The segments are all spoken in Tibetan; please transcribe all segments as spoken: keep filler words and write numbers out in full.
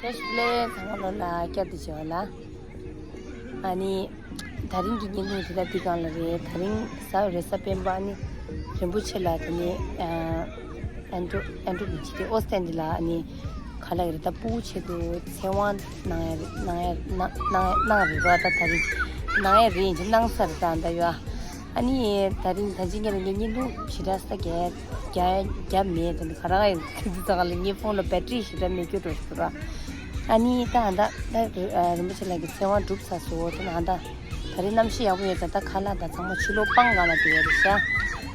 བཀྲ་ཤིས་བདེ་ལེགས། ཚང་མ་ལོ་ལ་བསྐྱར་དུ་མཇལ་བ་ལ། ཨ་ནི། ད་རིང་གི་བརྙན་ཐུང་དེ་ད་འདི་སྒང་ལ་རེད། ད་རིང་གཟའ་རེས་གཟའ་སྤེན་པ། ཨ་ནི། རིན་པོ་ཆེ་ལགས་དེ་ནི། ཨ། ཨན་ཌྲུ་ཨན་ཌྲུ་ལི་ཅི་དེ་ཨོ་སྟན་དེ་ལ། ཨ་ནི། ག་ལ་རེད། ད་སྤུ་གུ་ཆེད་དུ་ཚེ་དབང་གནང་ཡ་གནང་ཡ་གནང་གནང་གནང་རེད་པ། ད་ད་རིང་གནང་ཡ་རེད། ཡིན་གྱི་གནང་ས་རེད། ད་ད་ཡོད། ཨ་ནི་ད་རིང་ད་ཅི་ངས་ལ་ངས་བརྙན་ཐུང་ཞེ་དྲག་ས་རྒྱག་རྒྱག་རྒྱག་མེད། དེ་ནི་ག་རང་ཡིན་དེ་ཚོ་ཚང་ལ་ངའི་ཕོན་ལ་བེ་ཊི་རི་ཞེ་དྲག་མེད་རྒྱུ་འགྲོ་སོང་ར། ཨ་ནི་ད་ཨ་ད་ད་རིན་པོ་ཆེ་ལགས་ཀྱི་ཚེ་དབང་གྲུབ་ཚར་སོང་། དེ་ནི་ཨ་ད་ད་རིང་གནམ་གཤིས་ཡག་པོ་ཡོད་ཙང་ད་ཁ་ལག་ད་ཚང་མ་ཕྱི་ལོགས་སྤང་སྒང་ལ་བསྡད་ཡོད་རེད་ཤག་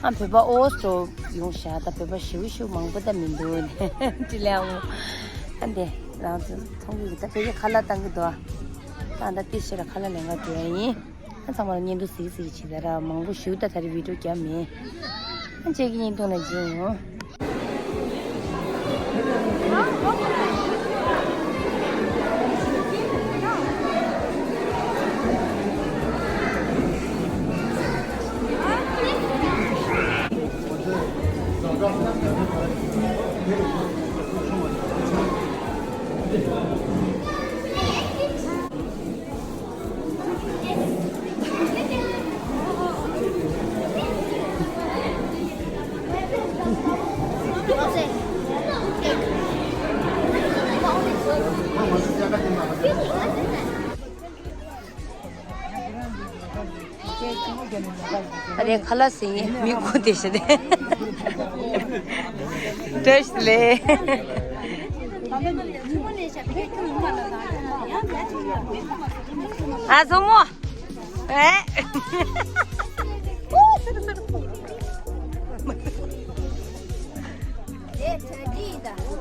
ཨ་བོད་པ་ཨོ་སི་ཀྲོ་ཡོང་ཤག་ད་བོད་པ་ཞེ་པོ་ཞེ་པོ་མང་པོ་ད་མི་འདུག་ནས་དྲི་ལན་འོང་། ཨ་འདི་རང་ཚོ་མཐོང་གི་ད་བོད་ཀྱི་ཁ་ལག་བཏང་གི་འདུག་ད་ད་ཏི་ཤི་ར་ཁ་ལག་ལེན་ག་འགྲོ་ཡ་ཡིན། ཨ་ཚང་མ་ལ་བརྙན་ཐུང་གཟིགས་གཟིགས་བྱེད་ད་ར། མང་པོ་ཞེ་པོ་ད་ད་རེས་བི་ཌི་ཡོ་རྒྱབ་མེད། ཨ་ཁྱེད་ཀྱི་བརྙན་ཐུང་ལ་མཇལ་ཡོང་། ཨ་རེ་ཁ་ལག་ཟིན་ཡེ་མི་དགོས་དེ་ཤི་དེ། བཀྲ་ཤིས་བདེ་ལེགས། ཨ་བཟང་མོ། ཨེ།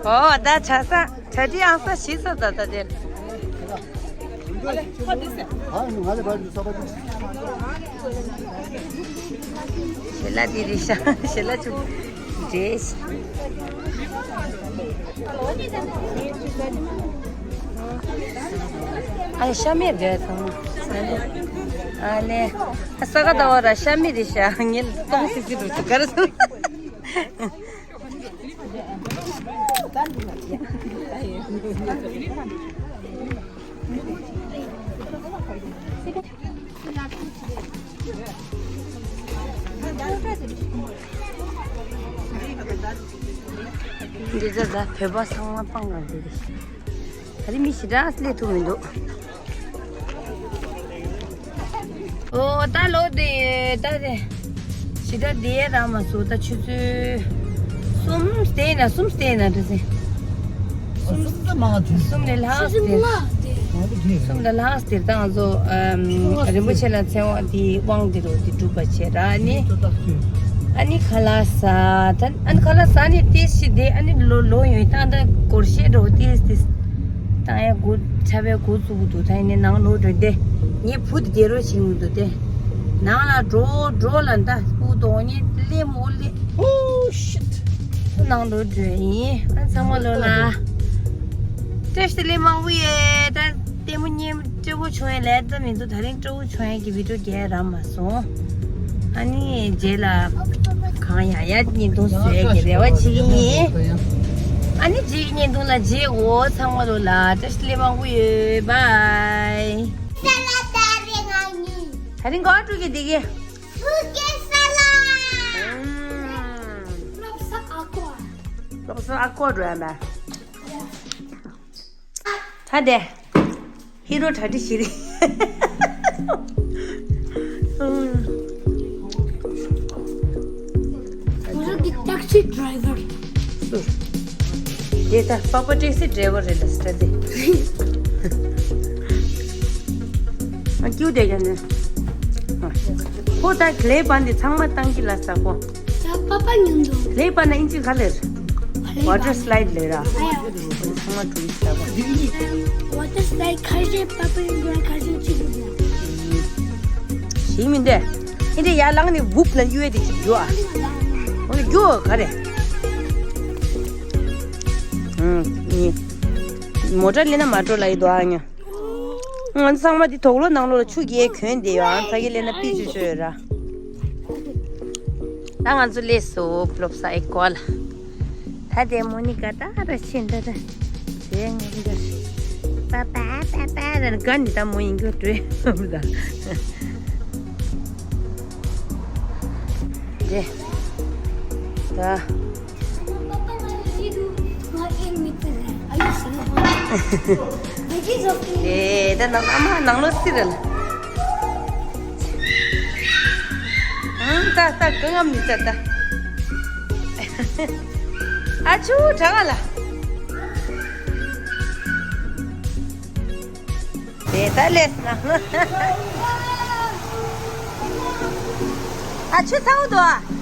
ཨོ་ད་ཆ་ས་གྲ་སྒྲིག་ཨང་ས་ཞིག་ས་ད་ད་དེ། ཞལ་ལག་འདི་རེད་ཤག་ཞལ་ལག་ཆུ་འདྲེས། ཨ་ལེ་ཤ་མེད་འདྲ་ཚང་མ། ཨ་ལེ། ཨ་ལེ། ཨ་ས་ག་ཟླ་བ་ར་ཤ་མེད་རེད་ཤག་ངས་གཏོང་སྲིད་སྲིད་འགྲོ་ཚུལ་ག་རེ་སོང་། འདི་ཚོ་ད་བོད་པ་ཚང་མ་སྤང་ག་འདི་རེད། ད་རེས་མི་ཞེ་དྲག་སླེབས་ཐུབ་མི་འདུག་ཨོ་ད་ལོ་དེ་ད་དེ་ཞེ་དྲག་བསྡད་རག་མ་སོང་། ད་ཆུ་ཚོད་གསུམ་བསྡད་ན་གསུམ་བསྡད་ན་འདྲ་ཟེ། གསུམ་ད་མང་དེ། གསུམ་ལས་ལྷག་སྟེ། གསུམ་ལས་ལྷག་སྟེ་ད་ང་ཚོ་རིན་པོ་ཆེ་ལ་ཚེ་དབང་དེ་དབང་དེ་རོ་དེ་སྒྲུབ་པ་བྱས་ར། ཨ་ནི་ཨ་ནི་ཁ་ལག་ཟ། ད་ཨ་ནི་ཁ་ལག་ཟ་ནི་ཏེ་ཤི་དེ་ཨ་ནི་ལོ་ལོ་ཡོད་ད་ད་སྒོར་གཞས་རོ་ཏེ་ཏེ་ད་ཡ་སྒོ་ཆ་བའི་སྒོ་བཙུགས་འདུག་ད་ཡིན་ནི་ནང་ལོ་འགྲོ་དེ་ངའི་བུ་དེ་དེ་རོ་ཞིག་མི་འདུག་དེ་ནང་ལ་འགྲོ་འགྲོ་ལ་ད་སྤུ་དོང་ནི་ལེ་མོ་ལེ། Oh shit. ནང་དུ་འགྲོ་ཡིན། ཨ་ཚང་མ་ལོ་ལ། བཀྲ་ཤིས་བདེ་ལེགས་མང་པོ་ཡོད། ད་ལྟད་མོ་ཉན་སྤྲོ་པོ་བྱུང་ཡ་ལས་ད་མི་འདུག་ད་རིང་སྤྲོ་པོ་བྱུང་ཡ་གི་བི་ཌི་ཡོ་རྒྱག་རག་མ་སོང་། ཨ་ནི་རྗེས་ལ་གང་ཡང་ཡ་བརྙན་ཐུང་བཟོ་ཡ་གི་རེ་བ་བྱེད་ཀྱི་ཡིན། ཨ་ནི་རྗེས་ཀྱི་བརྙན་ཐུང་ལ་མཇལ་འོ། ཚང་མ་ལོ་ལ་བཀྲ་ཤིས་བདེ་ལེགས་མང་པོ་ཡོད། བྷའི། ད་རིང་གོ་ཨ་ཀྲུག་གི་འདི་གི། Fruit salad. ཨུམ། Professor Aqua. Professor Aqua འགྲོ་ཡ་མེད། ད་དེ། ཧི་རོ་གྲ་སྒྲིག་བྱེད་རེད། ཨུམ། Professor གི་taxi driver. དེ་ད་པ་པ་ཊེག་སི་ཌ་རའི་ཝར་རེད་ལ་སི་ཊ་དེ། ཨ་ཀྱུ་དེ་ཀྱང་ནི། ཁོ་ད་གླེ་པ་འདི་ཚང་མ་བཏང་གི་ལ་ས་ཁོ། ད་པ་པ་ཉུང་འདུག་གླེ་པ་ན་ཨིན་ཇི་ག་ལེར། Water slide ལེ་ར། ཨ་ཡ། ཚང་མ་ཊུ་རི་སི་ཊ་པ། Water slide ཁ་ཤས་པ་པ་ཉུང་འདུག་ཁ་ཤས་ཆེ་འདུག་ཞིག་མིན་ཏེ། ཨིན་དེ་ཡར་ལངས་ནས་ཝུབ་ལ་གཡུག་ཡས་དེ་ཅིག་རྒྱུ་ཨ། འོ་ན་རྒྱུ་ག་རེ། ཨུམ། ནི། མོ་ཊ་ལེན་ན་མ་འགྲོ་ལ་ཡི་དོ་ཨ་ཉོ། ང་ཚང་མ་དེ་དོག་ལོ་ནང་ལོགས་ལ་ཆུ་རྐྱལ་གྱོན་བསྡད་ཡོད་ཨ། ཕ་གི་ལེན་ན་པི་ཅུ་ཅོ་ཡོད་ར། ད་ང་ཚོ་སླེབས་སོང་པོ་རོ་ཕེ་སར་ཨེ་ཀོ་ལ། ད་དེ་མོ་ནི་ག་ད་ར་ཕྱིན་ད་ད། དེ་ང་འདིར། པ་པ་པ་པ་རན་ག་ནི་ད་མོ་ཡིན་གྱི་འགྲོ་ཡི་མི་ད། འདྲེ། ད། Are you serious? ཨེ་ད་ནང་ཨ་མ་ནང་ལོགས་སི་རེད། ཨང་ད་ད་གང་ངམ་ནི་ད་ད། ཨ་ཆུ་གྲང་ང་ལ། དེ་ད་ལས་ན། ཨ་ཆུ་ཚ་བོ་འདུག་ཨ།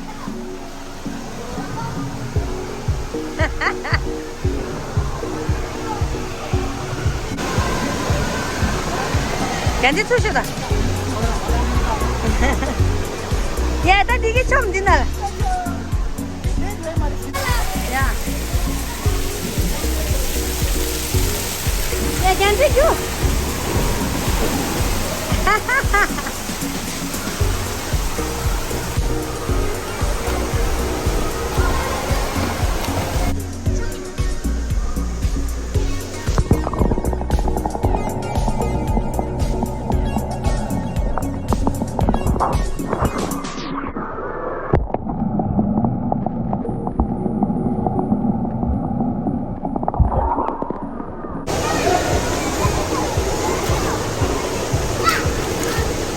ཡང་འདི་ཚུར་ཤོག་ད། ཡ་ད་འདི་གི་ཆོམ་འདི་ན་ལ། ཡ། ཡ་རྒྱན་ཚེ་རྒྱུ།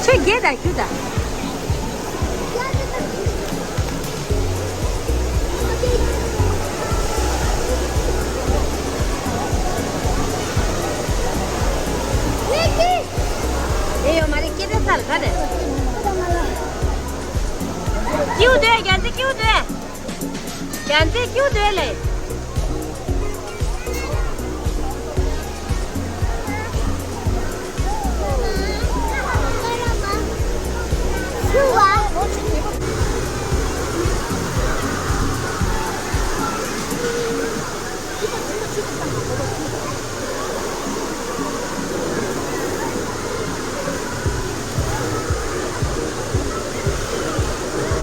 ཁྱོད་རྒྱལ་དང་རྒྱུ་དང་། དེ་ཡོད་མ་རེད། སྐད་ཆ་ཚར་ག་རེད། ཀིའུ་དེ་རྒྱལ་རྩེ་ཀིའུ་དེ། རྒྱལ་རྩེ་ཀིའུ་དེ་ལེ།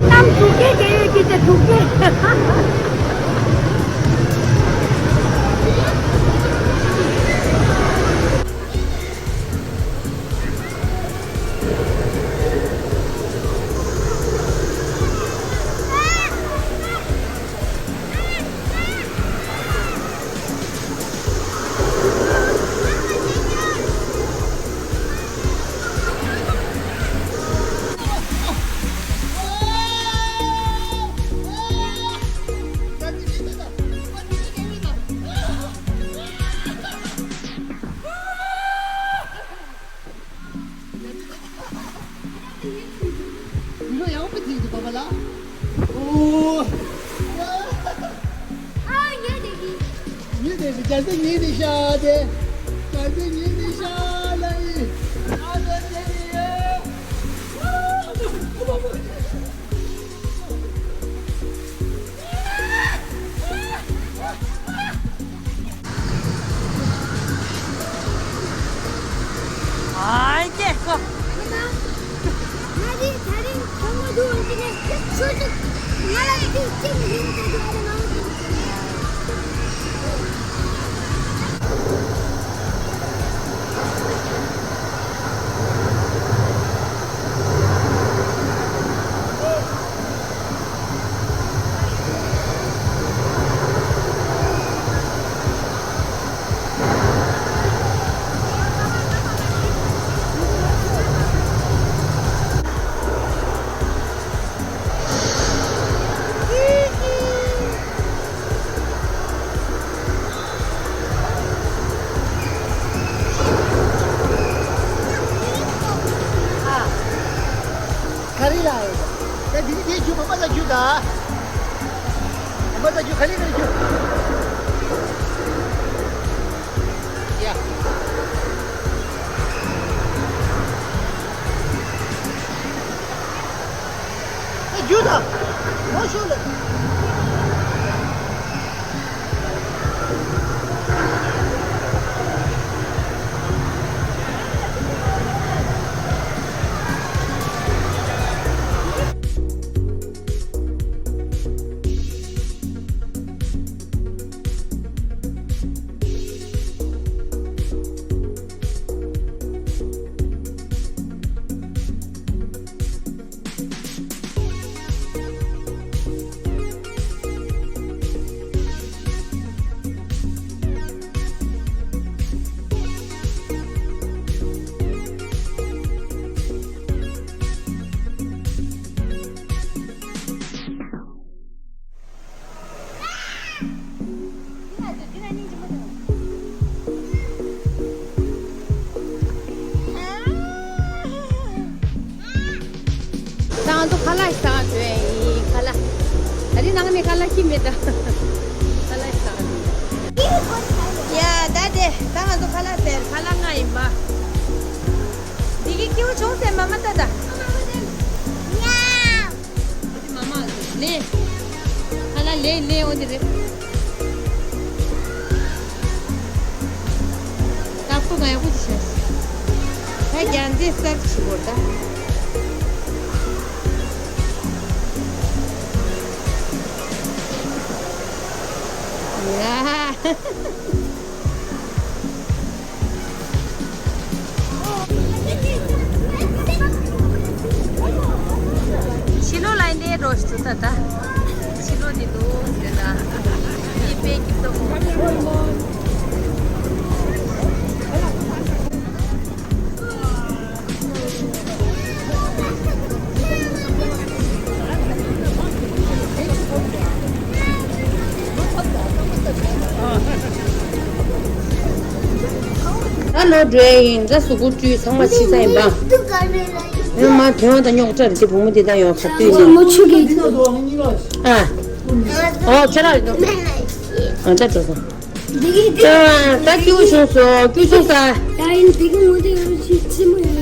གཏམ་དྲུག་སྐད་རྒྱག་ཡོད་ཀྱི་དེ་དྲུག་སྐད། མི་རོ་ཡང་པ་ཅིག་འདུག་པ་པ་ལ། ཨོ། ཨ་ཡེ་དེ་གི། ཡེ་དེ་གི་ཅན་དེ་ཉིད་ནི་ཤ་དེ། ཅན་དེ་ཉིད་ནི་ཤ་ལ་ཡི། ཨ་དེ་དེ་ཡེ། ཨའི་ཀྱེ་ཀོ། ང་རེ་ད་རིང་ཁྱོད་མོ་འདུག་འོང་གི་ནས་ཁྱོད་ཚོ་ང་ལ་དེ་གཅིག་ཡིན་ད་དུ་ཨ་རེ་མང་གི། ག་རེ་ལ་ཡོད། ད་འདི་ནི་དེའི་རྒྱུ་མ་མ་ལ་རྒྱུ་ད། མ་ལ་རྒྱུ་ག་རེ་ག་རེ་རྒྱུ། ཡ། ད་རྒྱུ་ད། མ་ཤོར་ལ། ང་ཚོ་ཁ་ལག་ཟ་འགྲོ་ཡ་ཡིན། ཁ་ལག་ད་རིང་ནང་ནས་ཁ་ལག་ཁྱི་མེད་ད། ཁ་ལག་ཟ་འགྲོ་ཡ། ད་དེ་ད་ང་ཚོ་ཁ་ལག་ཟས། ཁ་ལག་ལྔ་ཡིན་པ། འདི་གི་སྐྱེའུ་ཆུང་ཟས་མ་མ་ད་ད། ཡ། མ་མ་ལེ། ཁ་ལག་ལེ་ལེ་འོ་དེ་རེད། ད་ཁོ་ག་ཡག་པོ་ཅིག་བྱས། ད་རྒྱ་མཚོའི་སར་ཕྱིན་དགོས་ད། ཡ། ཕྱི་ལོགས་ལ་འདི་འགྲོ་ཞིག་ད་ད། ཕྱི་ལོགས་འདི་འདུག་ཟེར་ད། འདི་དཔེ་སྐྱིད་པོ། ད་ལོ་འགྲོ་ཡ་ཡིན། ད་གཟུགས་པོ་བཀྲུས་ཚང་མ་ཕྱི་ས་ཡིན་པ། ཡང་མ་དོན་དང་རྙོག་དྲ་རེད་དེ། བུ་མོ་དེ་དང་ཡང་ག་དུས་ནས། མོ་ཆུ་གི། ཨ། ཨོ་ཁྱེད་རང་ཡིན་ནོ། ཨ་ད་འགྲོ་སོང་། འདི་གི་འདི། ད་ད་སྐྱུག་བྱུང་སོང་། སྐྱུག་བྱུང་ས། ད་ཡིན་འདི་གི་ངོ་དེ་ཡང་ཅི་ཅི་མོ་ཡིན།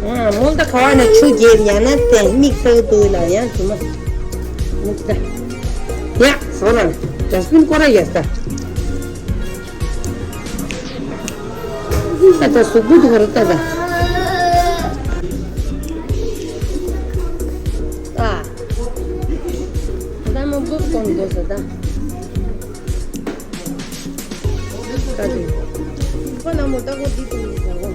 ཨ་མོ་ད་ག་བ་ནས་ཆུ་རྒྱབ་ཡང་ན་དེ་མིག་ཚ་གི་འདུག་ལ་ཡང་དུ་མ། མོ་ད། ཡ་བཟོ་ལ་ཌ་སི་པིན་སྐོར་ར་ཡ་ས། ད་ད་གཟུགས་པོ་འདུག་ག་ར་ད་ད། ཨ། ད་མོ་པོབ་ཀོན་དགོས་ས་ད། ཁོ་ན་མོ་ད་ཁོ་འདི་དུ་མི་ཟ་གོ།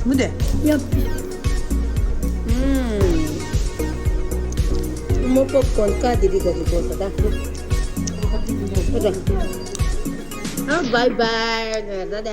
མུ་དེ། ཡབ། ཨུམ། མོ་པོབ་ཀོན་ཀ་དེ་རི་ག་ཅི་གོ་ས་ད། ཨ་བའི་བའི་ད་ད།